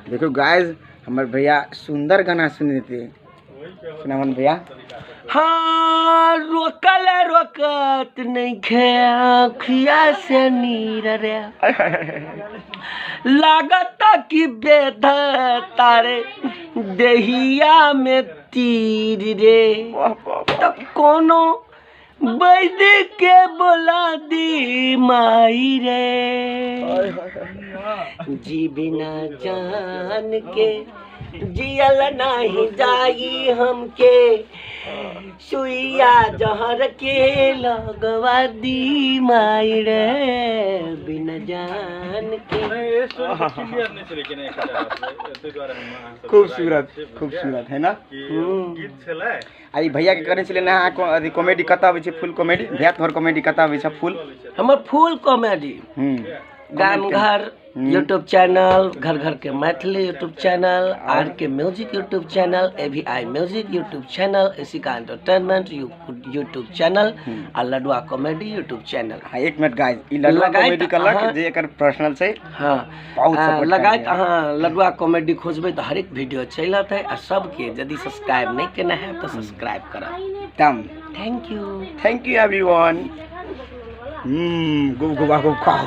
देखो गाइस हमर भैया सुंदर गाना सुनेते। सुनावन भैया। हाँ रोकल रोकत नहीं खे आँखिया से नीर रे, लागत कि बेध तारे देहिया में तीर रे, तो कोनो वैद्य के बोला दी माई रे, जी बिना जान के जियल नहीं जाई हमके, सुइया जहर के लगवा दी माई रे बिना जान के। खूबसूरत खूबसूरत है ना। आई भैया के करे छलै ना अथी कॉमेडी कतऽ अबै छै? फुल कॉमेडी भैया तोहर कॉमेडी कतऽ अबै छै? फुल हमर फुल कॉमेडी गाम घर यूट्यूब चैनल, घर घर के Maithili YouTube channel, R K music YouTube channel, A V I music YouTube channel, Ashika entertainment YouTube channel आ लडुआ कॉमेडी यूट्यूब चैनल। हाँ एक मिनट गाइस, ई लडुआ कॉमेडी कहलक जे एकर पर्सनल छै। हाँ बहुत सपोर्ट लगाइत अहाँ लडुआ कॉमेडी खोजबै तऽ हरेक वीडियो चलि अतै। आ सबके यदि सब्सक्राइब नहि केने है तऽ सब्सक्राइब करब। एकदम thank you, thank you everyone. गुब गुबा गुब खाओ।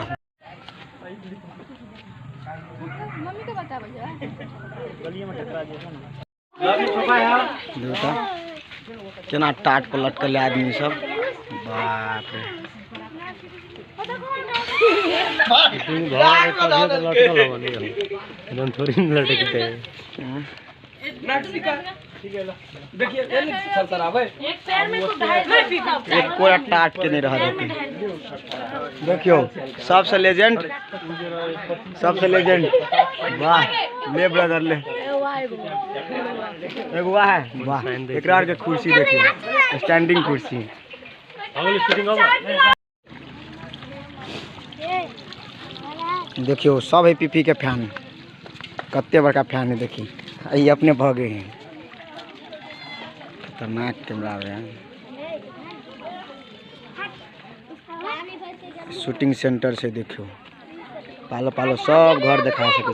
केना टाट पर लटकल आदमी सब, बाप रे। एक टाट के नहीं रह देते। देखियो सबसे लेजेंड, सबसे लेजेंड, वाह ले ब्रदर ले, एगो वाह है वाह। एकरा के कुर्सी देखियो, स्टैंडिंग कुर्सी। देखियो सब है पीपी के फैन, कत्ते बड़का फैन है देखी, ये अपने भग गए हैं। खतरनाक कैमरा है। शूटिंग सेंटर से देखियो पालो पालो सब घर देखा सके।